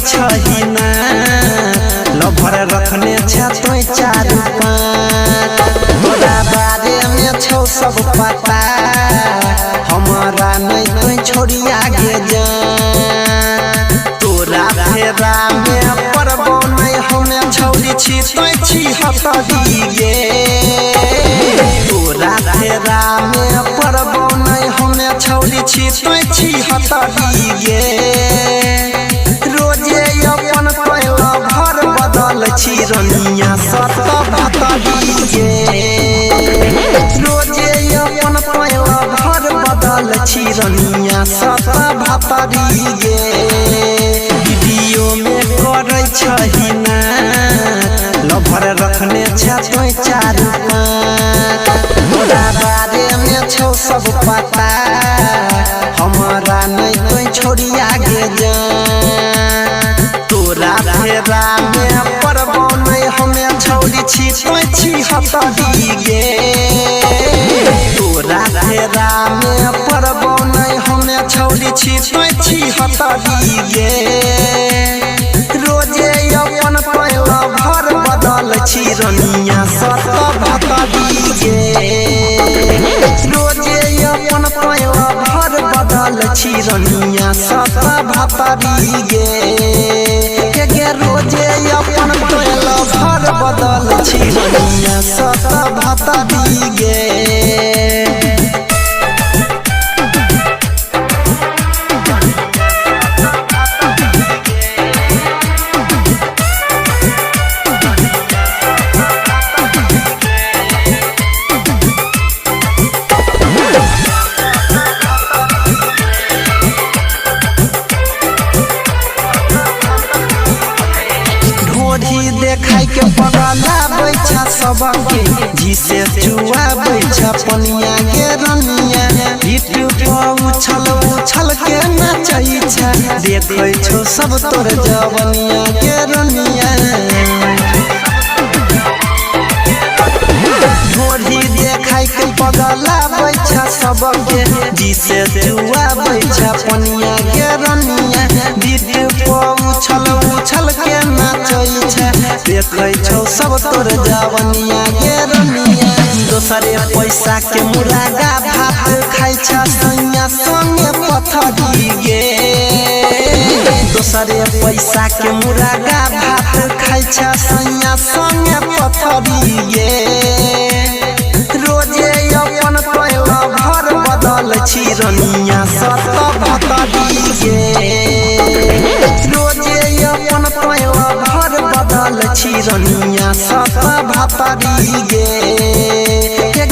छही ना, लभर रखने छ तोय चार पाँच। तोरा बारे में छौ सब पता, हमारा नहीं तोय छोड़िया गे जा। तोरा फेरा में पड़बो नहीं हमे छौरी छी तोय छी हतरी गे। तोरा फेरा में पड़बो नहीं हमे छौरी छी तोय छी हतरी गे। रोजे अपन पहला भर बदल छी रनिया सत भतरी गे। रोजे अपन पहला भर बदल छी रनिया सत भतरी गे। वीडियो में करै छही ना, लभर रखने छ तोय चार पाँच। तोरा बारे में छौ सब पता, हमारा नहीं तोय छोड़िया गे जा। तोरा फेरा में पड़बो नहीं हमे छौरी छी तोय छी हतरी गे। तोरा फेरा में पड़बो नहीं हमे छौरी छी तोय छी हतरी गे। रोजे अपन पहला भर बदल छी रनिया सत भतरी गे। रोजे अपन पहला भर बदल छी रनिया सत भतरी गे। गे रोजे अपन पहला भर बदल छी रनिया सत भतरी गे। ढोढ़ी देखाई के पगलाबै छ सबके, जिसे चुआबै छ पनिया गे रनिया। यूट्यूब पर उछल उछल के नाचै छ, देखै छौ सब तोर जवनिया गे रनिया। ढोढ़ी देखाई के पगलाबै छ सबके, जिसे चुआबै छ पनिया गे रनिया। यूट्यूब पर उछल उछल के नाचै छ, देखै छौ सब तोर जवनिया गे रनिया। दोसरे पैसा के मुरागा भात खाइ छ सैया संगे पथरी गे। दोसरे पैसा के मुरागा भात खाइ छ सैया संगे पथरी गे। रोजे अपन पहला भर बदल छी रनिया सत भतरी गे। रोजे अपन पहला भर बदल छी रनिया सत भतरी गे।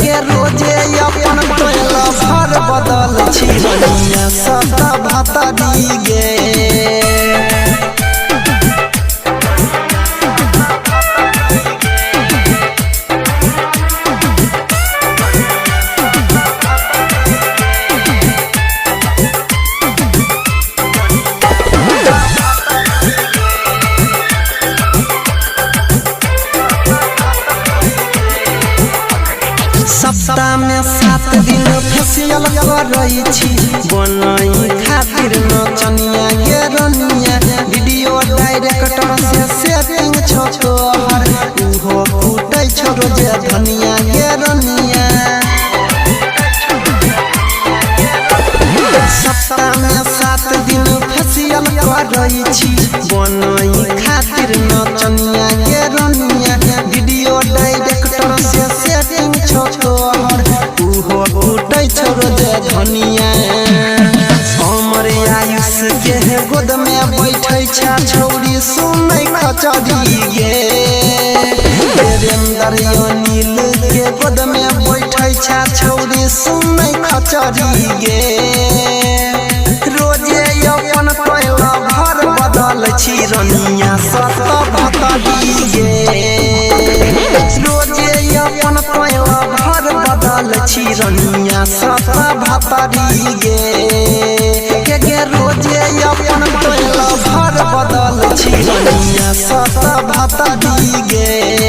गे रोजे अपन पहला भर बदल छी रनिया सत भतरी गे। सप्ताह में 7 दिन फेसियल करै छी, बनई खातिर नचनिया गे रनिया। वीडियो डायरेक्टर से सेटिंग छौ तोहर, उहो कूटै छौ रोजे धनिया गे रनिया। सप्ताह में 7 दिन फेसियल करै छी, बनई खातिर नचनिया गे रनिया। वीडियो डायरेक्टर से सेटिंग छौ तोहर, उहो कूटै छौ रोजे धनिया। अमर आयुष के गोद में बैठै छ छौरी सुनै कचरी गे। देवेंद्र अनिल के गोद में बैठै छ छौरी सुनै खचरी गे। रोजे अपन पहला भर बदल छी रनिया सत भतरी गे। रोजे अपन पहला भर बदल छी रनिया सत भतरी गे। गे रोजे अपन पहला भर बदल छी रनिया सत भतरी गे।